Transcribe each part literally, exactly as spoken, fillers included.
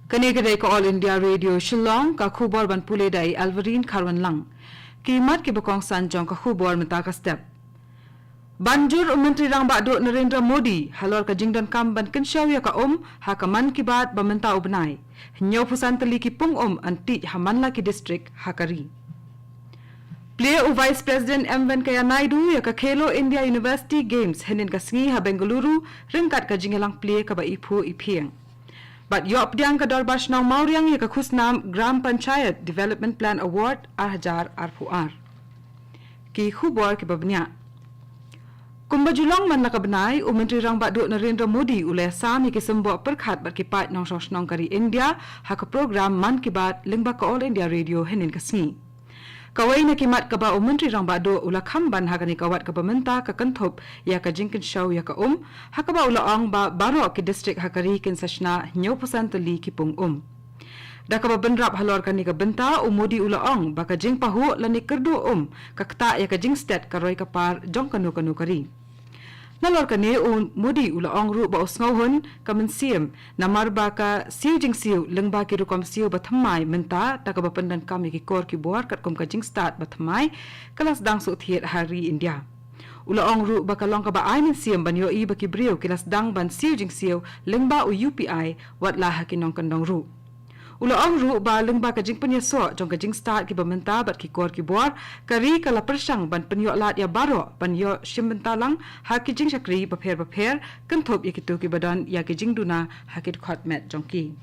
Kane ka dei ka All India Radio Shillong, ka khubor ban pule da i Alvarine Kharwanlang. Ki mat kiba kongsan jong ka khubor mynta ka step. Ban jur u Myntri Rangbah Duh Narendra Modi halor ka jingdonkam ban kynshew ïa ka um ha ka Mann Ki Baat ba mynta u bnai. Hynñiewphew san tylli ki pung um yn tih ha man la ki district ha ka ri. Plie u Vice President M Venkaiah Naidu ïa ka Khelo India University Games hynnin ka sngi ha Bengaluru ryngkat ka jingïalang plie kaba iphuh iphieng. Bad ïoh pdiang ka Dorbar Shnong Mawriang ïa ka khusnam Gram Panchayat Development Plan Award ar hajar arphew ar. Ki khubor kiba bniah. Kumba ju long man la ka bnai, u Myntri Rangbah Duh Narendra Modi u la ïasam ïa ki symboh pyrkhat bad ki paid nongshong shnong ka ri India ha ka program Mann Ki Baat lyngba ka All India Radio hynnin ka sngi. Kawei na ki mat kaba u Myntri Rangbah Duh u la kham ban ha kane ka wat kaba mynta ka kynthup ïa ka jingkynshew ïa ka um, ha kaba u la ong ba baroh ki district ha ka ri kin sa shna hynñiewphew san tylli ki pung um. Da kaba bynrap halor kane ka bynta, u Modi u la ong ba ka jingpahuh lane kyrduh um ka ktah ïa ka jingstet ka roi ka par jong kano kano ka ri. Nalor kane, u Modi u la ong ruh ba u sngewhun ka mynsiem namar ba ka siew jingsiew lyngba ki rukom siew ba thymmai mynta da kaba pyndonkam ïa ki kor ki bor katkum ka jingstad ba thymmai ka la sdang suk thied ha ri India. U la ong ruh ba ka long kaba ai mynsiem ban ïohi ba ki briew ki la sdang ban siew jingsiew lyngba u U P I wat la ha ki nongkyndong ruh. U la ong ruh ba lyngba ka jingpynïasoh jong ka jingstad kiba mynta bad ki kor ki bor, ka ri ka la pyrshang ban pynïoh lad ïa baroh ban ïoh shim bynta lang ha ki jingshakri bapher bapher, kynthup ïa kito kiba don ïa ki jingduna ha ki dkhot met jong ki.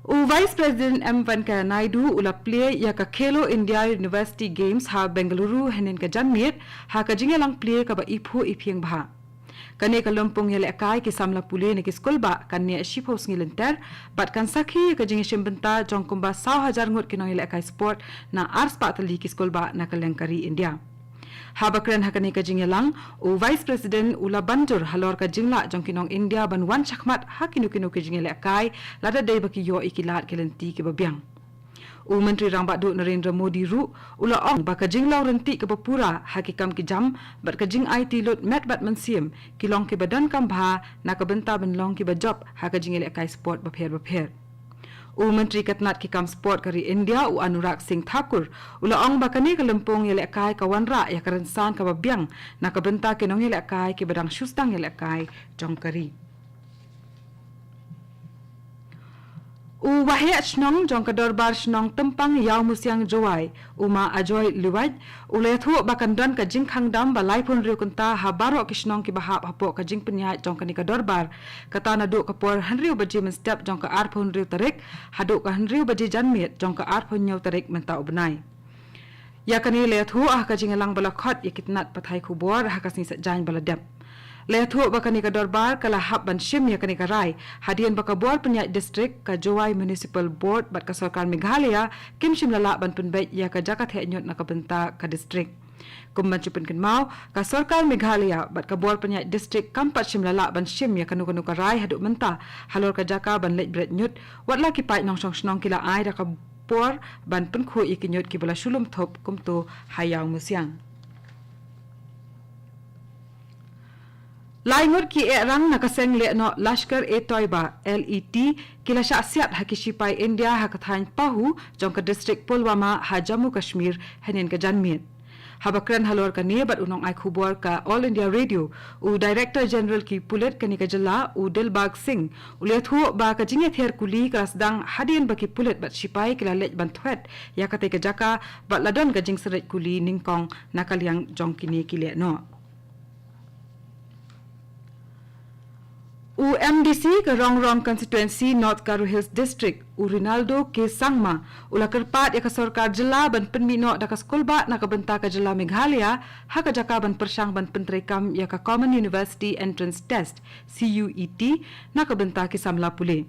U Vice President M Venkaiah Naidu u la plie ïa ka Khelo India University Games ha Bengaluru hynnin ka janmiet ha ka jingïalang plie kaba iphuh iphieng bha. Kane ka lympung ïalehkai ki samla pule na ki skulbah kan neh shiphew sngi lynter bad kan sakhi ïa ka jingïashim bynta jong kumba saw hajar ngut ki nongïalehkai sport na arspah tylli ki skulbah na kylleng ka ri India. Haba kren ha kane ka jingïalang, u Vice President u la ban jur halor ka jinglah jong ki nong India ban wan shakhmat ha kino kino ki jingïalehkai lada dei ba ki ïoh ïa ki lad ki lynti kiba biang. U Myntri Rangbah Duh Narendra Modi ruh u la ong ba ka jinglong ryntih kaba pura ha ki kam ki jam bad ka jingaiti lut met bad mynsiem ki long kiba donkam bha na ka bynta ban long kiba jop ha ka jingïalehkai sport bapher bapher. U Myntri ka tnat ki kam sport ka ri India, u Anurag Singh Thakur, u la ong ba kane ka lympung ïalehkai ka wanrah ïa ka rynsan kaba biang na ka bynta ki nongïalehkai kiba dang shu sdang ïalehkai jong ka ri. U Waheh Shnong jong ka Dorbar Shnong Tympang Ïawmusiang Jowai, u Ma Ajoy Liwaj, u la ïathuh ba kan don ka jingkhang dam ba laiphew hynriew kynta ha baroh ki shnong kiba hap hapoh ka jingpynïaid jong kane ka dorbar, kata naduh ka por hynriew baje mynstep jong ka arphew hynriew tarik haduh ka hynriew baje janmiet jong ka arphew hynñiew tarik mynta u bnai. Ïa kane la ïathuh ha ka jingïalang ba la khot ïa ki tnat pathai khubor ha ka sngi Saitjaiñ ba la dep. La ïathuh ba kane ka dorbar ka la hap ban shim ïa kane ka rai hadien ba ka bor pynïaid district, ka Jowai Municipal Board bad ka sorkar Meghalaya kim shym la lah ban pynbeit ïa ka jaka theh ñiut na ka bynta ka district. Kum ban shu pynkynmaw, ka sorkar Meghalaya bad ka bor pynïaid district kam pat shym la lah ban shim ïa kano kano ka rai haduh mynta halor ka jaka ban leit bret ñiut, wat la ki paid nongshong shnong ki la ai da ka por ban pynkhuid ïa ki ñiut kiba la shu lum thup kumto ha Ïawmusiang. Lai ngut ki ehrang na ka seng lehnoh Lashkar-e-Toiba, L E T, ki la shah siat ha ki shipai India ha ka thaiñ Pahu jong ka district Pulwama ha Jammu Kashmir hynnin ka janmiet. Haba kren halor kane bad u nongai khubor ka All India Radio, u Director General ki pulit kane ka jylla, u Dilbagh Singh, u la ïathuh ba ka jingïathiar kuli ka la sdang hadien ba ki pulit bad shipai ki la leit ban thwet ïa katei ka jaka bad la don ka jingsynreit kuli nyngkong na ka liang jong kine ki lehnoh. U M D C ka Rongrong Constituency, North Garo Hills District, u Rinaldo K Sangma, u la kyrpad ïa ka sorkar jylla ban pynmih noh da ka skulbah na ka bynta ka jylla Meghalaya ha ka jaka ban pyrshang ban pyntreikam ïa ka Common University Entrance Test, C U E T, na ka bynta ki samla pule.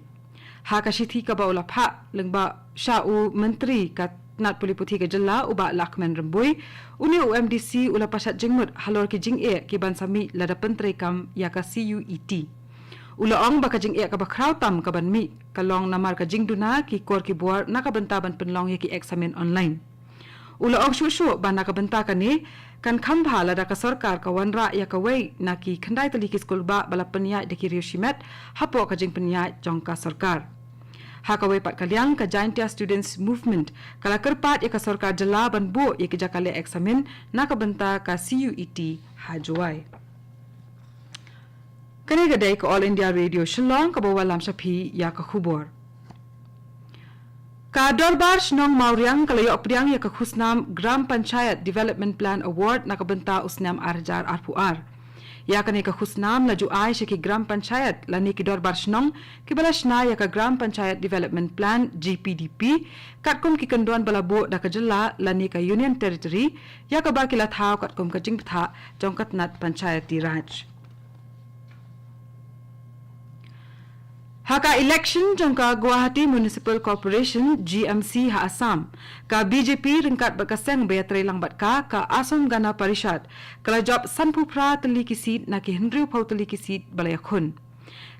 Ha ka shithi kaba u la phah lyngba sha u Myntri ka tnat pule puthi ka jylla, u Bah Lahkmen Rymbui, une u M D C u la pashat jingmut halor ki jingeh ki ban sa mih lada pyntreikam ïa ka C U E T. U la ong ba ka jingeh kaba khraw tam ka ban mih ka long namar ka jingduna ki kor ki bor na ka bynta ban pynlong ïa ki eksamin online. U la ong shuh shuh ba na ka bynta kane kan kham bha lada ka sorkar ka wanrah ïa kawei na ki khyndai tylli ki skul bah ba la pynïaid da ki riew shimet hapoh ka jingpynïaid jong ka sorkar. Ha kawei pat ka liang, ka Jaintia Students Movement ka la kyrpad ïa ka sorkar jylla ban buh ïa ki jaka leh eksamin na ka bynta ka C U E T ha Jowai. Kane ka dei ka All India Radio Shillong kaba wallam sha phi ïa ka khubor. Ka Dorbar Shnong Mawriang ka la ïoh pdiang ïa ka khusnam Gram Panchayat Development Plan Award na ka bynta u snem ar hajar arphew ar. Ïa kane ka khusnam la ju ai sha ki Gram Panchayat lane ki Dorbar Shnong kiba la shna ïa ka Gram Panchayat Development Plan, G P D P, katkum ki kyndon ba la buh da ka jylla lane ka Union Territory, ïa kaba ki la thaw katkum ka jingbthah jong ka tnat Panchayati Raj. Ha ka election jong ka Guwahati Municipal Corporation, G M C, ha Assam, ka B J P ryngkat bad ka seng ba ïatrei lang bad ka, ka Assam Gana Parishad, ka la jop sanphew phra tylli ki seat na ki hynriewphew tylli ki seat ba la ïakhun.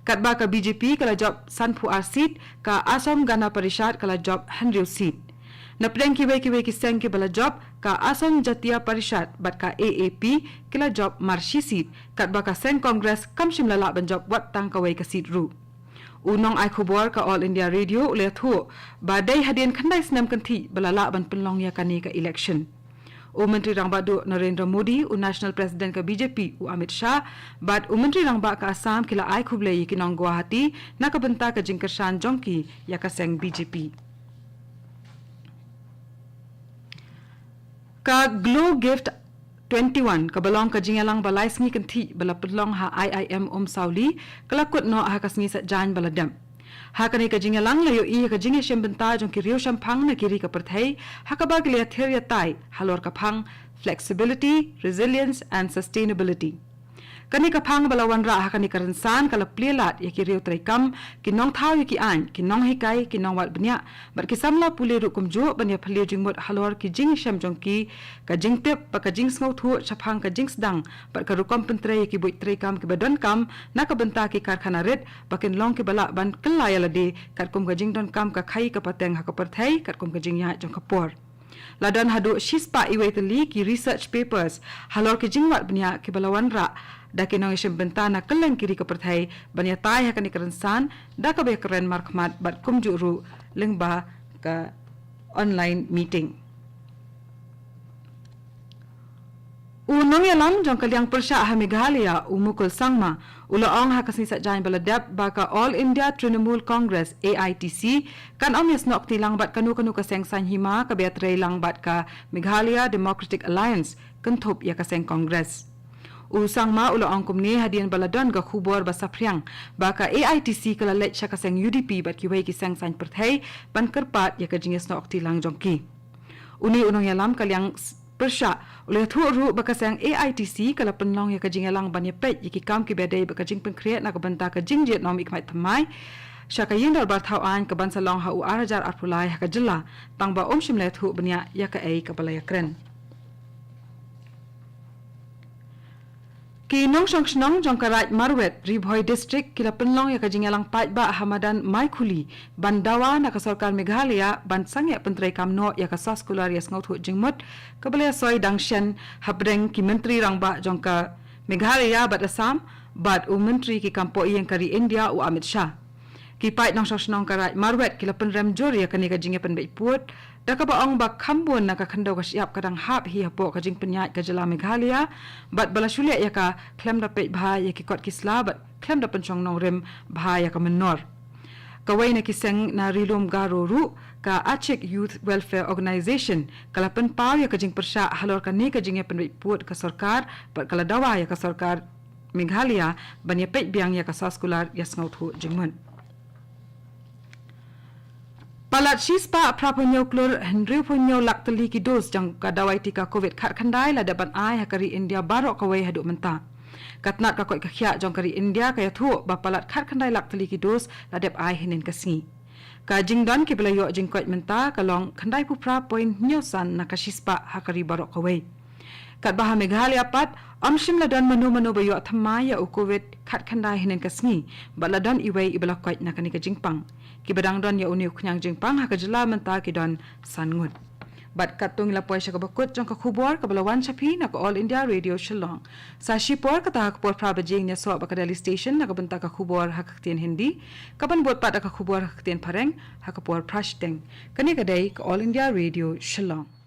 Katba ka B J P ka la jop sanphew ar seat, ka Assam Gana Parishad ka la jop hynriew seat. Na pdeng kiwei kiwei ki seng kiba la jop, ka Assam Jatiya Parishad bad ka A A P ki la jop marshi seat, katba ka seng Congress kam shym la lah ban jop wat tang kawei ka seat ruh. U nongai khubor ka All India Radio u la ïathuh ba dei hadien khyndai snem kynthih ba la lah ban pynlong ïa kane ka election. U Myntri Rangbah Duh Narendra Modi, u National President ka B J P u Amit Shah bad u Myntri Rangbah ka Assam ki la ai khublei ïa ki nong Guwahati na ka bynta ka jingkyrshan jong ki ïa ka seng B J P. Ka Glow Gift twenty-one, kaba long ka jingïalang ba lai sngi kynthih ba la pynlong ha I I M Umsawli, ka la kut noh ha ka sngi Saitjaiñ ba la dep. Ha kane ka jingïalang la ïohi ïa ka jingïashim bynta jong ki riew shemphang na ki ri ka pyrthei, ha kaba ki la ïathir ïatai halor ka phang Flexibility, Resilience and Sustainability. Kane ka phang ba la wanrah ha kane ka rynsan ka la plie lad ïa ki riew treikam, ki nongthaw ïa ki aiñ, ki nonghikai, ki nongwad bniah bad ki samla pule ruh kumjuh ban ïaphylliew jingmut halor ki jingïashem jong ki, ka jingtip bad ka jingsngewthuh shaphang ka jingsdang bad ka rukom pyntrei ïa ki buit treikam kiba donkam na ka bynta ki karkhana rit, ba kin long kiba lah ban kylla ïa lade katkum ka jingdonkam ka khaïi ka pateng ha ka pyrthei katkum ka jingïaid jong ka por. La don haduh shispah iwei tylli ki research papers halor ki jingwad bniah kiba la wanrah da ki nongïashim bynta na kylleng ki ri ka pyrthei ban ïatai ha kane ka rynsan da kaba ïakren markhmat bad kumjuh ruh lyngba ka online meeting. U nongïalam jong ka liang pyrshah ha Meghalaya, u Mukul Sangma, u la ong ha ka sngi Saitjaiñ ba la dep ba ka All India Trinamool Congress, A I T C, kan ym ïasnoh kti lang bad kano kano ka seng saiñ hima kaba ïatrei lang bad ka Meghalaya Democratic Alliance, kynthup ïa ka seng Congress. U Sangma u la ong kumne hadien ba la don ka khubor ba saphriang ba ka A I T C ka la leit sha ka seng U D P bad kiwei ki seng saiñ pyrthei ban kyrpad ïa ka jingïasnoh kti lang jong ki. Une u nongïalam ka liang s-, pyrshah u la ïathuh ruh ba ka seng A I T C ka la pynlong ïa ka jingïalang ban ïapeit ïa ki kam kiba dei bad ka jingpynkhreh na ka bynta ka jingjied nym i khmai thymmai sha ka ïing dorbar thaw aiñ kaban sa long ha u ar hajar arphew lai ha ka jylla, tang ba um shym la ïathuh bniah ïa kaei kaba la ïakren. Ki nongshong shnong jong ka Raid Marwet, Ri Bhoi District, ki la pynlong ïa ka jingïalang paidbah ha madan Maikhuli ban dawa na ka sorkar Meghalaya ban sangeh pyntreikam noh ïa ka soskular ïasngewthuh jingmut kaba la ïasoi dang shen hapdeng ki myntri rangbah jong ka Meghalaya bad Assam bad u myntri ki kam pohïing ka ri India u Amit Shah. Ki paid nongshong shnong ka Raid Marwet ki la pynrem jur ïa kane ka jingïapynbeit pud da kaba ong ba kham bun na ka khyndew ka shyiap ka dang hap hi hapoh ka jingpynïaid ka jylla Meghalaya bad ba la shu leh ïa ka khlem da peit bha ïa ki kot ki sla bad khlem da pynshong nongrim bha ïa ka mynnor. Kawei na ki seng na Ri Lum Garo ruh, ka Achik Youth Welfare Organization, ka la pynpaw ïa ka jingpyrshah halor kane ka jingïapynbeit pud ka sorkar bad ka la dawa ïa ka sorkar Meghalaya ban ïapeit biang ïa ka soskular ïasngewthuh jingmut. Palat shispah phraphew hynñiew klur hynriewphew hynñiew lak tylli ki dos jong ka dawai tika Covid khatkhyndai la dep ban ai ha ka ri India baroh kawei haduh mynta. Ka tnat ka koit ka khiah jong ka ri India ka ïathuh ba palat khatkhyndai lak tylli ki dos la dep ai hynnin ka sngi. Ka jingdon kiba la ïoh jingkoit mynta ka long khyndaiphew phra point hynñiew san na ka shispah ha ka ri baroh kawei. Katba ha Meghalaya pat, ym shym la don mano mano ba ïoh thymmai ïa u Covid khatkhyndai hynnin ka sngi, bad la don iwei iba la koit na kane ka jingpang. Kiba dang don ïa une u khñiang jingpang ha ka jylla mynta ki don san ngut. Bad katto ngi la poi sha kaba kut jong ka khubor kaba la wan sha phi na ka All India Radio Shillong. Sa shipor kata ha ka por phra baje ngin ïasoh bad ka Delhi Station na ka bynta ka khubor ha ka ktien Hindi, kaban bud pat da ka khubor ha ka ktien Phareng ha ka por phra shiteng. Kane ka dei ka All India Radio Shillong.